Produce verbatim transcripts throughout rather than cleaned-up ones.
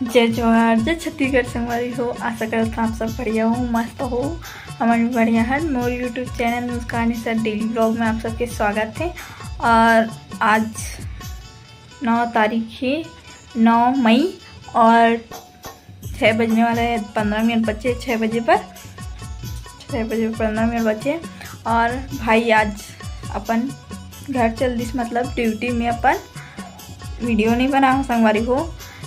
जय जोहार, जय छत्तीसगढ़ संगवारी हो। आशा करत हंव आप सब बढ़िया हो, मस्त हो। हमन भी बढ़िया हन। मोर YouTube चैनल मुस्कान सर डेली व्लॉग में आप सबके स्वागत है। और आज नौ तारीख है, नौ मई, और छः बजने वाला है, पन्द्रह मिनट बचे छः बजे पर, छः बजे पन्द्रह मिनट बचे। और भाई आज अपन घर चल दिस, मतलब ड्यूटी में अपन वीडियो नहीं बनाहूँ संगवारी हो,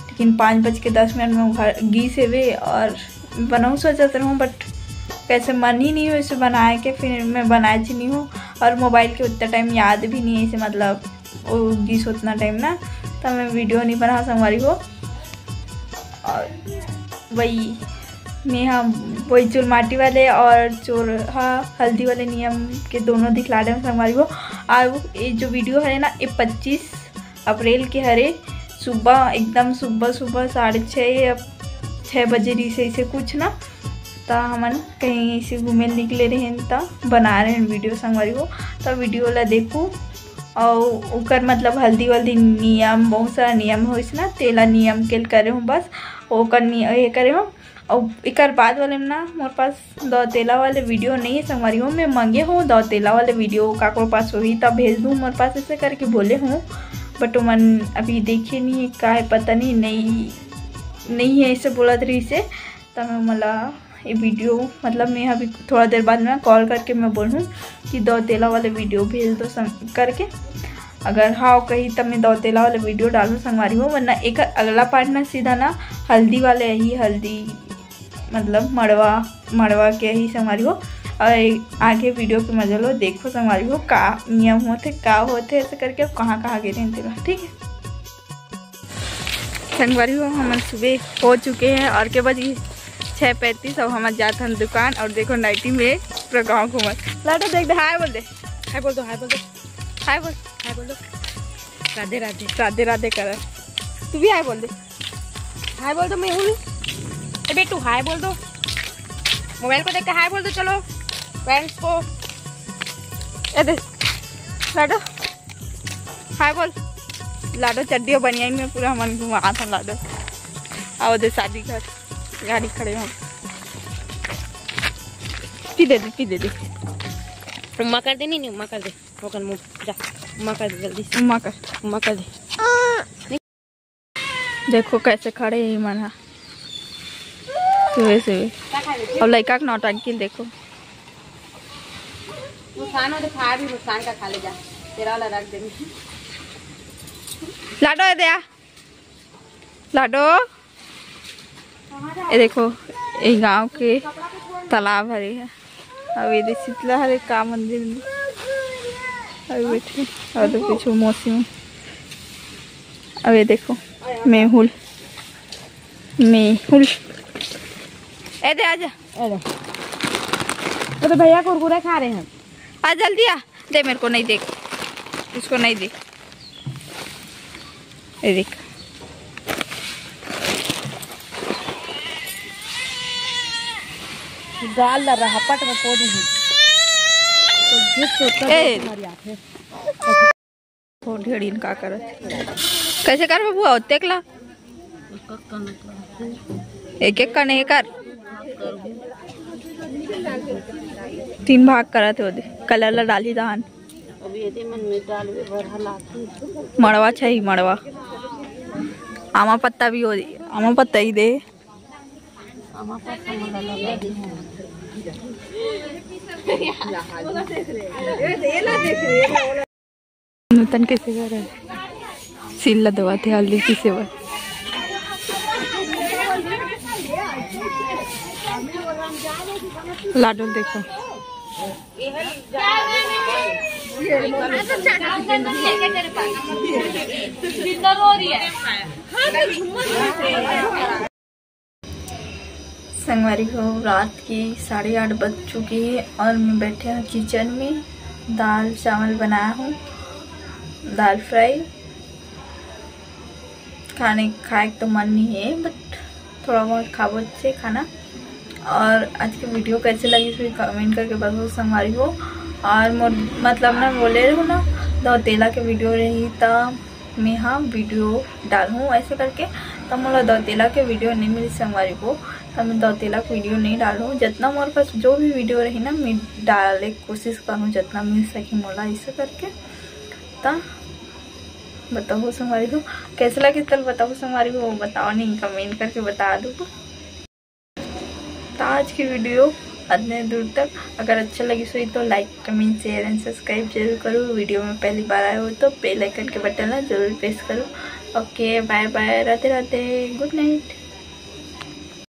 लेकिन पाँच बज के दस मिनट में घर गीस हेवे और बनाऊँ सोचत रहूँ, but कैसे मन ही नहीं हो इसे बनाए के, फिर मैं बनाए च नहीं हूँ। और मोबाइल के उतना टाइम याद भी नहीं है इसे, मतलब वो गीस उतना टाइम ना, तो मैं वीडियो नहीं बना संगवारी हो। और वही मैं हम वही चुलमाटी वाले और चोरहा हल्दी वाले नियम के दोनों दिखला दे संगवारी हो। और ये जो वीडियो है ना, ये पच्चीस अप्रैल के हरे। सुबह एकदम सुबह सुबह साढ़े छः या छः बजे रही से इसे कुछ ना, त हमन कहीं इसे घूमे निकले रहेन त बना रहे वीडियो संगवारी हो। त वीडियो ला देखू और ओकर मतलब हल्दी वल्दी नियम, बहुत सारा नियम होइस ना, तेला नियम के करे हूँ बस, ओकर नि-, ये करे हूँ। और एकर बाद वाले में ना मोर पास दौतेला वाले वीडियो नहीं है संगवारी हो। मैं मंगे हूँ दौतेला वाले वीडियो, काकरो पास होही तब भेज दूँ, मोर पास ऐसे करके बोले हूँ, but ओमन अभी देखे नहीं है, का है पता नहीं, नहीं, नहीं है ऐसे बोलत रही से। तब मैं मला ये वीडियो, मतलब मैं अभी थोड़ा देर बाद में कॉल करके मैं बोलूँ कि दौतेला वाले वीडियो भेज दो सं-, करके। अगर हाँ कही तब मैं दौतेला वाले वीडियो डालूँ संगवारी हो, वरना एक अगला पार्ट ना सीधा ना हल्दी वाले ही, हल्दी मतलब मड़वा, मड़वा के ही संगवारी हो। और आगे वीडियो के मजा लो, देखो संगवारी हो का नियम होथे, का होथे ऐसे करके, अब कहाँ कहाँ गे रहेन तेला, ठीक है। संगवारी हो, हमन सुबह हो चुके हैं और के बजी छः पैंतीस। अब हमन जात हन दुकान और देखो नाइटी में पूरा गाँव घूमत। लाडो देख दे, हाय बोल दे, हाय बोल दो, हाय बोल दो, हाय बोल, हाय बोल दो, राधे राधे, राधे राधे कर। तू भी हाय बोल दे, हाय बोल दो। मैं हूँ, ए बेटू हाय बोल दो, मोबाइल को देख के हाय बोल दो। चलो पेरेंट्स को, ए दे लाडो, हाय बोल। लाडो चड्डी और बनियान में पूरा हमन घुमा था लाडो। आओ दे शादी घर, गाड़ी खड़े हो। पी दे दे, पी दे दे। उम्मा कर दे, नहीं, नहीं, उम्मा कर दे। ओकर मुंह जा, उम्मा कर दे जल्दी से। उम्मा कर। उम्मा कर दे। देखो कैसे खड़े हे मन हा सुबह सुबह। अब लइका के नौटंकी देखो। मुस्कान हो तो खा भी, मुस्कान का खा ले जा, तेरा वाला रख देंगे। लाडो ए दे आ। लाडो, ये देखो, ये गांव के तालाब हरे है। अब ये दे शीतला हरे का मंदिर में अभी बैठे, और तो कुछ मौसी में। अब ये देखो, मेहुल, मेहुल, ए दे आजा। अरे, वो तो भैया कुरकुरे खा रहे हैं। आ जल्दी आ, दे मेरे को, नहीं देख, उसको नहीं देख। ये देख, गाल ला रहा पट में पो दे। तो झूठ सोचता ए। तुम्हारी आंखें। फोन ढेड़ीन का करत? कैसे कर बबुआ, ओतेक ला? एक एक कने कर। तीन भाग करत हे ओदे। कलर ला डाली दान। अभी एदे मन में डालबे बर हलाकी। मड़वा छही, मड़वा। आमा पत्ता भी हो, आमा पत्ता ही दे। आमा पत्ता मन ला लगा दे। नूतन कैसे कर रहे? सील ला दबाते हल्दी की सेवा। लाडो ल देखो। संगवारी हो, रात के साढ़े आठ बज चुके हैं और मैं बैठे हूँ किचन में, दाल चावल बनाया हूँ, दाल फ्राई। खाने, खाए के तो मन नहीं है, but थोड़ा बहुत खाबो अच्छे खाना। और आज की वीडियो कैसे लगी, फिर कमेंट करके बताओ संगवारी हो। और मोर, मतलब ना, बोले रहो ना, दौतेला के वीडियो रही त मैं हाँ वीडियो डालहूँ ऐसे करके, त मोला दौतेला के वीडियो नहीं मिली संगवारी हो, त मैं दौतेला के वीडियो नहीं डालहूँ। जितना मोर पास जो भी वीडियो रही ना, मैं डाले के कोशिश करूँ जितना मिल सके मोला ऐसे करके। त बताओ संगवारी हो, कैसे लगे तल बताओ संगवारी हो, बताओ नहीं, कमेंट करके बता दो। त आज की वीडियो अतने दूर तक। अगर अच्छा लगिस होही तो like, comment, share and subscribe जरूर करो। वीडियो में पहली बार आए हो तो बेल आइकन के बटन ला जरूर प्रेस करो। ओके, बाय बाय, राधे राधे, गुड नाइट।